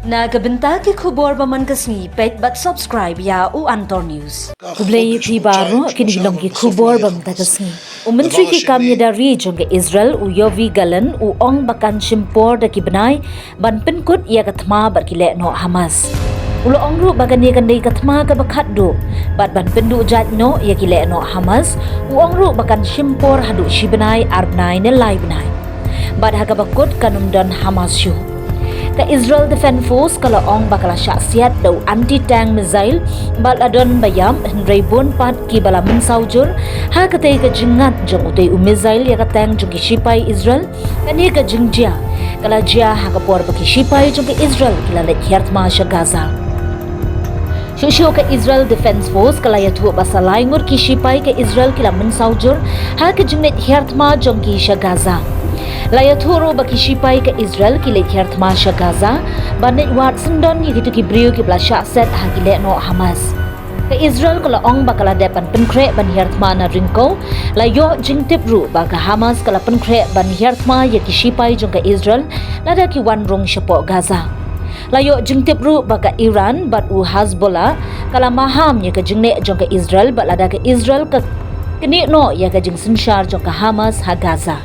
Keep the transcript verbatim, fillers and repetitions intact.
Na ka bynta ki khubor ba man ka sngi, peit bad subscribe ïa u Antor News. Khublei ïa phi baroh, kine ki long ki khubor ba man ka sngi. U Myntri ki kam ïada ri jong ka Israel, u Yoav Gallant, u ong ba kan shim por da ki bnai ban pynkut ïa ka thma bad ki lehnoh Hamas. U la ong ruh ba kane kan dei ka thma kaba khatduh bad ban pynduh jait noh ïa ki lehnoh Hamas. U ong ruh ba kan shim por haduh shi bnai, ar bnai ne lai bnai. Bad ha kaba kut kan ym don Hamas shuh. Ka Israel Defense Force ka la ong ba ka la shah siat da u anti-tank missile bad la don ba ïap, hynrei bun pat kiba la mynsaw jur ha katei ka jingngat jong utei u missile ïa ka tank jong ki shipai Israel. Kane ka jingjia ka la jia ha ka por ba ki shipai jong ka Israel ki la leit hiar thma sha Gaza. Shuh shuh ka Israel Defense Force ka la ïathuh ba sa lai ngut ki shipai ka Israel ki la mynsaw jur ha ka jingleit hiar thma jong ki sha Gaza. La ïathuh ruh ba ki shipai ka Israel ki leit hiar thma sha Gaza ban leit wad syndon ïa kito ki briew kiba la shah set ha ki lehnoh Hamas. Ka Israel ka la ong ba ka la dep ban pynkhreh ban hiar thma na ryngkew. La ïoh jingtip ruh ba ka Hamas ka la pynkhreh ban hiar thma ïa ki shipai jong ka Israel lada ki wan rung shapoh Gaza. La ïoh jingtip ruh ba ka Iran bad u Hezbollah ka la maham ïa ka jingleh jong ka Israel bad lada ka Israel ka knieh noh ïa ka jingsynshar jong ka Hamas ha Gaza.